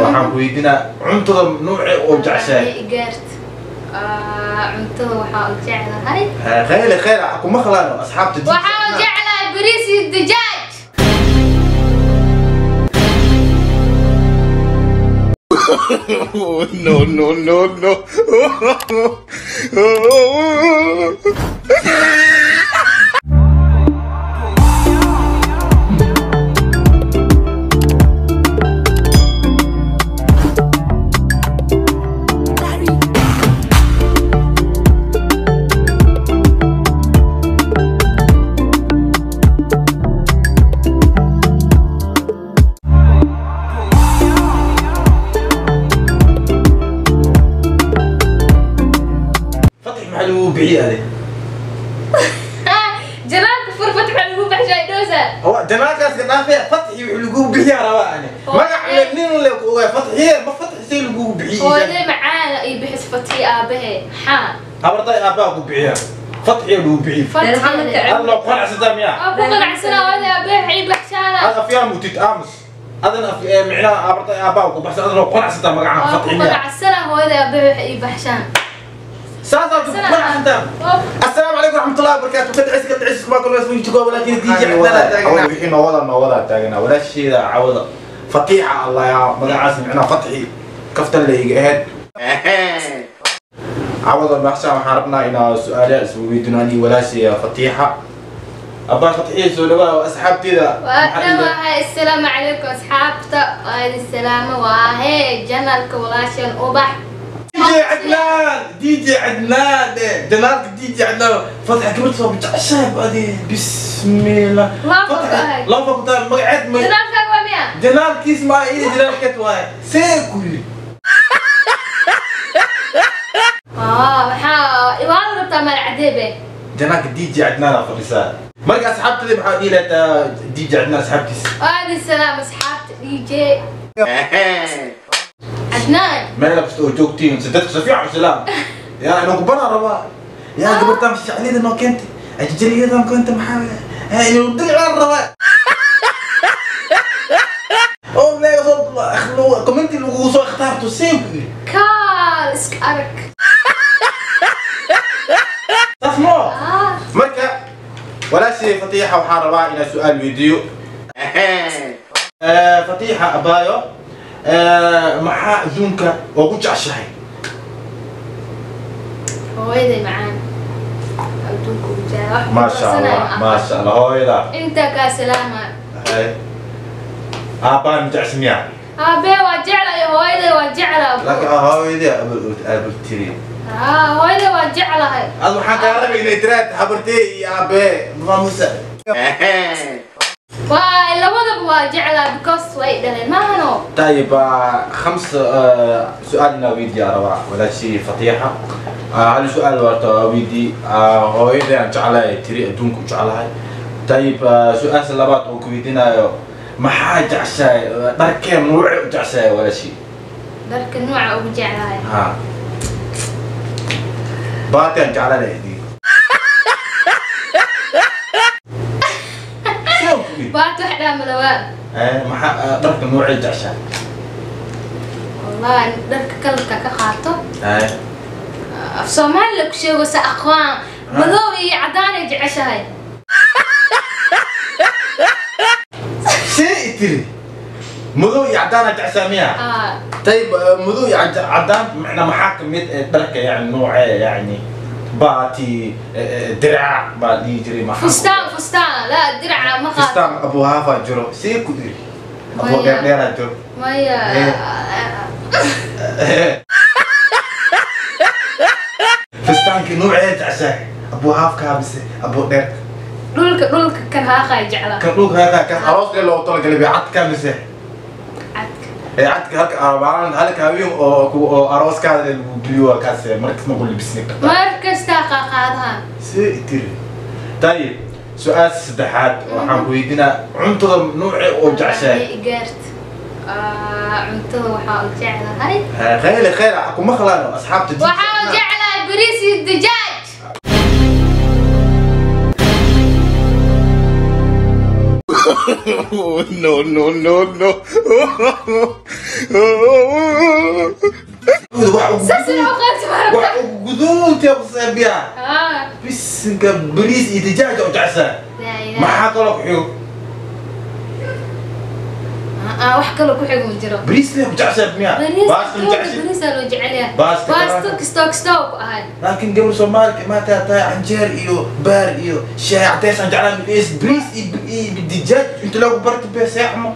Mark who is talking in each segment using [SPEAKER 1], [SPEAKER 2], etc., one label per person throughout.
[SPEAKER 1] Waxaan ku weydiinaa cuntada nuuce oo jeceshahay.
[SPEAKER 2] Gaart cuntada waxaa u jeclahay
[SPEAKER 1] khayl khayl kuma khlaano asxaabta.
[SPEAKER 2] Waxaa u jeclahay bariis iyo dijaaj.
[SPEAKER 3] No, no, no, no.
[SPEAKER 2] جنالك فرفت حلو بحشاي دوسة.
[SPEAKER 1] هو جنالك أسكت فتحي وحلقوه بحيا رواعني. ما عملني ولا فتحي ما فتحي سيلقوه بحيا.
[SPEAKER 2] هو ده معانا يبحث فتحي أبيه حا.
[SPEAKER 1] أبرطي أباه بحيا فتحي لو بحيا.
[SPEAKER 2] فتحي.
[SPEAKER 1] الله قرع سدام يا.
[SPEAKER 2] أبو قرع سنة وهذا أبيه عيب حشانا.
[SPEAKER 1] هذا فيها متت أمس. هذا معنا أبرطي أباه وبحث هذا قرع سدام معنا فتحي.
[SPEAKER 2] أبو قرع سنة هو هذا أبيه عيب حشانا.
[SPEAKER 1] السلام عليكم ورحمة الله وبركاته. كدعس كدعس ما كل اسمه يجوا ولكن دي جي عندنا تاغنا وحين نوضا تاغنا ولا شيء عوض فطيعة الله يا مغعاس معنا فتحي كفت اللي اهد عوض المحشى وحاربنا الى سؤال اسويدنا ولا شيء فطيحة ابا فتحي سو اصحابتي
[SPEAKER 2] السلام عليكم اصحابتا وهذه السلامة وهي جنالك ولاشن وبح
[SPEAKER 1] دي جي عدنان دي جي عدنان جنالك دي جي عدنان فتح كبرت صوب عشاب هذه بسم الله لا لا فقط مقعد
[SPEAKER 2] جنالك وميا
[SPEAKER 1] جنالك اسماعيل جنالك واي سيكل
[SPEAKER 2] waxaa iwaan rabtaa mal cadeebe
[SPEAKER 1] جنالك دي جي عدنان فريسان مرق اصحابتي اللي بحال الى دي جي عدنان اصحابتي
[SPEAKER 2] وهذه السلام اصحابتي دي جي عدنان
[SPEAKER 1] ما لبست وجوجتين سددت سفيع وسلام يا انا كبر ربا يا كبرت مش علينا انه كنت اجري اذا كنت محاول هاي ودلع الربا او لا يصل كومنت اللي هو اختارته سيمبل
[SPEAKER 2] كال اسك ارك
[SPEAKER 1] تسمع مركا ولا شيء فتيحه وحاربا الى سؤال فيديو فتيحه ابايو maxaa adduunka ugu jeceshahay?
[SPEAKER 2] Hooyaday macaan adduunka ugu jecel.
[SPEAKER 1] Ma sha Allah ma sha Allah hooyada
[SPEAKER 2] inta ka salaama.
[SPEAKER 1] Aabbaha ma jeceshay miya?
[SPEAKER 2] Aabbe waa jeclahay, hooyaday waa jeclahay.
[SPEAKER 1] Laakiin hooyaday abul tiri.
[SPEAKER 2] Hooyaday waa jeclahay.
[SPEAKER 1] Ad waxaan kaa rabay inay tiraad habartay iyo aabe ma musa.
[SPEAKER 2] واي لبضب واجعلها because way دلين ما هنو.
[SPEAKER 1] طيب خمس سؤالنا ويدي ربع ولا شيء فطيحة. هل سؤال ويدي هويدي أن جعلها تري أدونك جعلها. طيب سؤال سلبات وكويدنا ما حاجة عشاء بركة نوع جعشاء ولا شيء.
[SPEAKER 2] بركة نوع وجعلها.
[SPEAKER 1] ها. باتي أن جعلها دي.
[SPEAKER 2] بات وحدة ملوان.
[SPEAKER 1] ما درك نوع الجعشاء.
[SPEAKER 2] والله درك كلك كخاطو. في صومال لك شيء وس أخوان مذوي عداني جعشاي.
[SPEAKER 1] شيء تري مذوي عداني جعشاء ميا. طيب مذوي عدان معنا محاكم بركة يعني نوع يعني. باتي درع ما يجري ما
[SPEAKER 2] فستان فستان لا درع ما خاطر
[SPEAKER 1] فستان ابو هافا جرو سيكو ديري ابو غير جرو
[SPEAKER 2] ما هي
[SPEAKER 1] فستان كي نوع عشاء ابو هاف كابس ابو دير
[SPEAKER 2] دولك دولك كان هاقا جعله
[SPEAKER 1] كان دولك هذا كان عروس لو طلق اللي بعد كابس عدك هلك أربعة هلك هاويهم أو أروس كذا بليو كاسة مركز ما أقول بسنك
[SPEAKER 2] مركز تاقة قادها
[SPEAKER 1] سيتري. طيب سؤال سدحات وحنقولنا عنتظ نوع وجعشاء.
[SPEAKER 2] قرت عنتظ وحاول جعلها هاي.
[SPEAKER 1] خير خير أكو مخلانو أصحاب
[SPEAKER 2] وحاول جعلها بريس الدجاج.
[SPEAKER 3] No, no, no, no.
[SPEAKER 2] Saas inaa u qaadto ma rabta?
[SPEAKER 1] Wax ugu guduud yaa kuseebiya.
[SPEAKER 2] Haa.
[SPEAKER 1] Bisinka, bariis iyo dijaaj u jecsaa.
[SPEAKER 2] Laa ilaaha.
[SPEAKER 1] Maxaa kaloo ku xigo?
[SPEAKER 2] Wax kaloo ku xigo ma jiro.
[SPEAKER 1] Bariis lee ku jecsaa miya?
[SPEAKER 2] Bariis.
[SPEAKER 1] Baasta ma jeceshay?
[SPEAKER 2] Bariisaa loo jecel yahay.
[SPEAKER 1] Baasta.
[SPEAKER 2] Baasto kastoo kastoo ku ahay.
[SPEAKER 1] Laakiin gabar Soomaali maanta tahay, canjeer iyo baar iyo shaah cadeys aan jeclaan bariis, bariis iyo dijaaj inta lagu barto beeseexmo.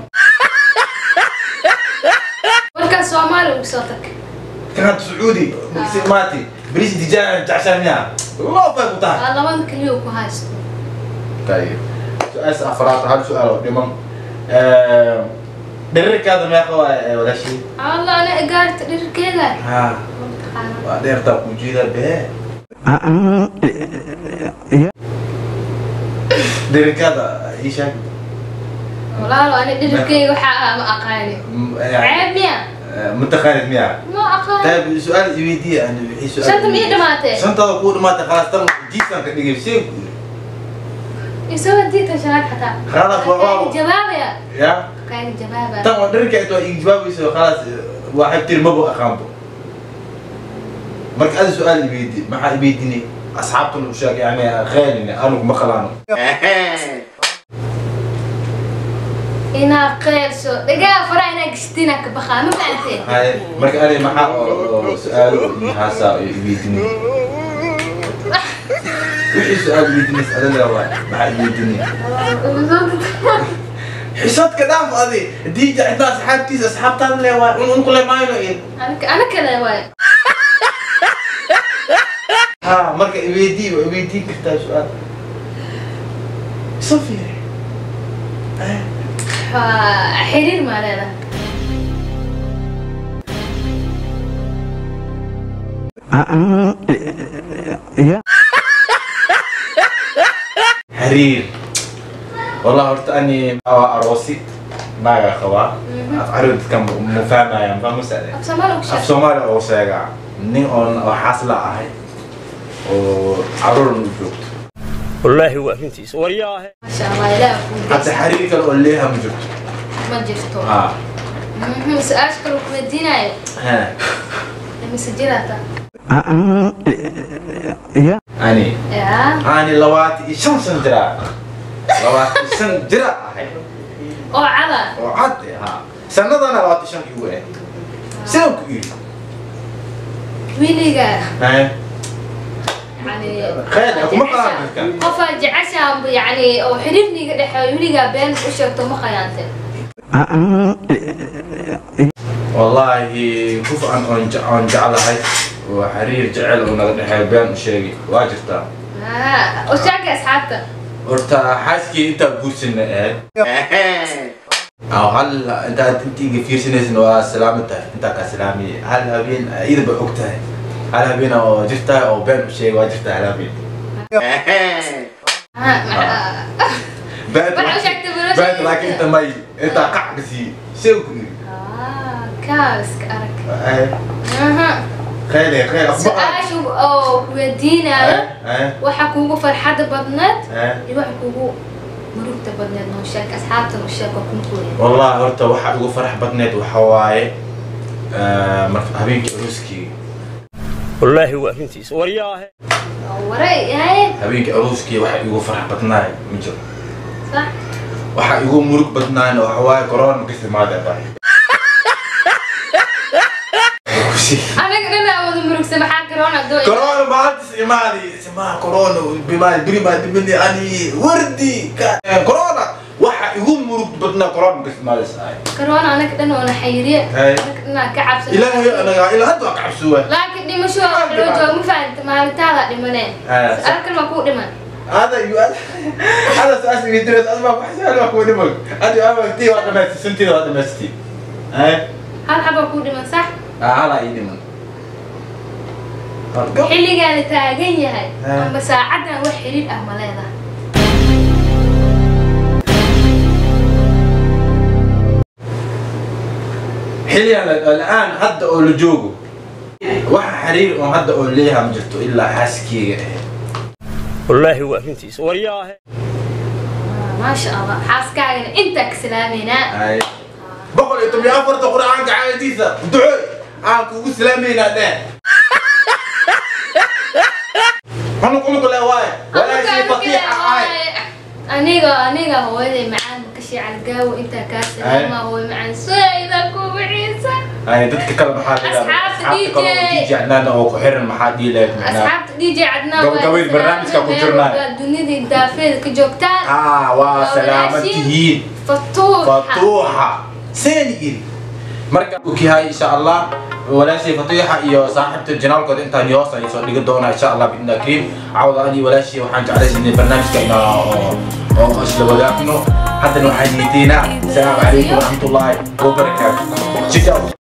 [SPEAKER 2] Warkaas Soomaali ugu soo tag.
[SPEAKER 1] Kan Sacuudi maati bariis dijaaj aan jeceshaa miya? Loo fay ku tahay.
[SPEAKER 2] Waa labada keliya uu ku haysto.
[SPEAKER 1] طيب، سؤال afraad, hal su'aal oo dhiman. Dhererkaada meeqa waa, walaashii?
[SPEAKER 2] Allah, ana gaarta dhirkeeda.
[SPEAKER 1] Ha.
[SPEAKER 2] Ma taqaana.
[SPEAKER 1] Waa dheertaa ku jiida bee. Dhererkaada ii sheeg.
[SPEAKER 2] Walaalo, ana dhirkeyga waxaa ah ma aqaani. Ceeb miya?
[SPEAKER 1] Ma taqaanid miya?
[SPEAKER 2] Ma aqaani.
[SPEAKER 1] طيب، سؤال iweydiiye ani wixii su'aal.
[SPEAKER 2] Shanta miyay dhamaatee?
[SPEAKER 1] Shantaada kuu dhamaatay, khalaas, tan jiisaan ka dhigay sheeg.
[SPEAKER 2] Isoo diita shanaad xataa.
[SPEAKER 1] خلاص.
[SPEAKER 2] Kaaga jawaabaya.
[SPEAKER 1] Ya.
[SPEAKER 2] Kaaga jawaabaya.
[SPEAKER 1] Tan waa dhererka inta waa ii jawaabayso, khalaas, waxay tiri maba aqaanbo. Marka ada su'aal iweydi, maxaa iweydiinay? Asxaabtuna u sheeg, yani qeylina anigu ma qalaano.
[SPEAKER 2] Inaa qeylso dhagaa faraha inaa gashtiina ka baqaa, ma fahanteen?
[SPEAKER 1] Haye, marka ani maxaa oo su'aalo ii haasaa oo iweydiinay? Wixii su'aal iweydiinaysa adala waay, maxaa iweydiinay? Xisaadka dhaaf adi diija cidna asxaabtiisa asxaabtaada le waay un kule maayno iyo.
[SPEAKER 2] Ana kale waay.
[SPEAKER 1] Ha, marka iweydii, waa iweydiin kartaa su'aal, iso fiiri.
[SPEAKER 2] Xiriir maa leedahay?
[SPEAKER 1] Xiriir, والله horta ani waa aroosi, naagaa qabaa. Af carabi dadka ma fahmayaan, fahmusade?
[SPEAKER 2] Af Soomaali ugu
[SPEAKER 1] Af
[SPEAKER 2] sheeg.
[SPEAKER 1] Soomaali oo sheegaa, nin oon oo xaasla ahay oo caruurna u joogto.
[SPEAKER 4] والله هو أنتي ورياه.
[SPEAKER 2] Maasha Allah, ilaah kuu
[SPEAKER 1] Hadda
[SPEAKER 2] deysa.
[SPEAKER 1] xiriir kale oo leeyaha ma jirto.
[SPEAKER 2] Ma jirto.
[SPEAKER 1] Ha.
[SPEAKER 2] Su-aasha kale ku weydiinayo.
[SPEAKER 1] Ha.
[SPEAKER 2] Mise jiraata?
[SPEAKER 1] Ani?
[SPEAKER 2] Yaa.
[SPEAKER 1] Ani 25 sano jiraa, 25 jira ahay.
[SPEAKER 2] Oo cada.
[SPEAKER 1] Oo cad eh, ha, sanadana 25 igu eh, sidaan ku yidhi.
[SPEAKER 2] Wiliga.
[SPEAKER 1] Haye.
[SPEAKER 2] Yani
[SPEAKER 1] Khayr, kuma qalaan dadka.
[SPEAKER 2] Qofaa jeceshaa yani oo xiriirniga dhexeeyo, wiligaa been u sheegto, ma khayaante?
[SPEAKER 1] Wallaahi kuf aan oon jeclahay oo xiriir jecel oo naga dhexeeyo been u sheegi waa jirtaa.
[SPEAKER 2] U sheegay asxaabta.
[SPEAKER 1] Horta xaaskii intaa guursina ahayd aw hal intaad intiiga fiirsanaysin waa salaaman tahay, intaa kaa salaamiyay. Hal habeen iyada bay og tahay, hal habeen oo jirtaa oo been u sheegay waa jirtaa, hal habeen. Been.
[SPEAKER 2] Waxa u sheegtay bro.
[SPEAKER 1] Been, laakiin inta may intaa qac ka siiyey see ku yiri.
[SPEAKER 2] Kaaska arag. Aha.
[SPEAKER 1] Khayr khayr.
[SPEAKER 2] Su-aasha oo ku weydiinayo, waxa kuugu farxadda badneed iyo waxa kuugu murugta badneed noo sheeg, asxaabtan u sheeg oo kumkooya.
[SPEAKER 1] والله horta waxa ugu farax badneed waxa waaye marka habeenkii aroskii.
[SPEAKER 4] والله هو أنتي ورياه.
[SPEAKER 2] Waray yahay.
[SPEAKER 1] Habeenkii aroskii waxa igu farax badnaay ma jiro.
[SPEAKER 2] Sax.
[SPEAKER 1] Waxa igu murug badnaayna waxa waaye corona markii timaada baa.
[SPEAKER 2] Anaga dhan wada murugsan, maxaa corona doo?
[SPEAKER 1] Corona maalintaas imaadi simaa corona bimaa biri maa dimani ani wardi corona, waxa igu murug badnaa corona markii timaada ay.
[SPEAKER 2] Corona anaga dhan oo na xayiriye.
[SPEAKER 1] Hay.
[SPEAKER 2] Anaga dhan ka cabsan.
[SPEAKER 1] Ilaahay anaga ilaa hadda waa ka cabsuwa.
[SPEAKER 2] Laakiin dhimasho waa loo joogo, ma fahanta? Maalintaada dhimaneen. Su-aal kale waa kuu dhiman.
[SPEAKER 1] هذا يؤال هذا سؤال يدرس أسمع بحسها لو أكون دمك أنا أنا تي واحد ما سنتي واحد ما ستي هاي.
[SPEAKER 2] Hal xabaa kuu dhiman, sax?
[SPEAKER 1] هلا يدي من
[SPEAKER 2] Xilligaa la taagan yahay
[SPEAKER 1] Ah.
[SPEAKER 2] ama saacaddan wax xiriir ah ma leedahay?
[SPEAKER 1] حليا الآن هدا أو لجوجو waxa xiriir oo hadda oo leeyahay ma jirto ilaa xaaskeyga ahayd.
[SPEAKER 4] والله هو أنتي ورياه.
[SPEAKER 2] Maasha Allah, xaaskaagana intaa ka salaameynaa.
[SPEAKER 1] Ay 114 qur'aanka caadiisa duco aan kugu salaameynaa dheh. Cunug cunug le waaye walaashii Fatiixa ahay.
[SPEAKER 2] Aniga hooyaday macaan makashi calgaawo intaa kaa salaama, hooyo macaan sida kugu ciisa.
[SPEAKER 1] Ay dadka kale maxaa dhihi?
[SPEAKER 2] Asxaabta
[SPEAKER 1] asxaabta kale oo
[SPEAKER 2] DJ.
[SPEAKER 1] DJ Cadnaan oo ku xiran maxaa dhihi lahayd macnaa?
[SPEAKER 2] Asxaabta DJ Cadnaan waa
[SPEAKER 1] Gabagabada barnaamijka ku jirnaa.
[SPEAKER 2] Dunida daafeeda ka joogtaan.
[SPEAKER 1] Ah, waa salaaman
[SPEAKER 2] walaashiin.
[SPEAKER 1] Tihiin
[SPEAKER 2] Fatuuxa.
[SPEAKER 1] Fatuuxa seen iri marka ogyahay insha Allah walaashii Fatiixa iyo saaxiibta janaalkooda intaan hoos ay soo dhigi doonaa insha Allah bidna kariim. Cawda ani walaashii waxaan jeclaysanay barnaamijka inaa oo isla wadaagno. Haddana waxaan niiteynaa asalaamu calaykum waraxmatullaahi wabarakaatu. Ciao.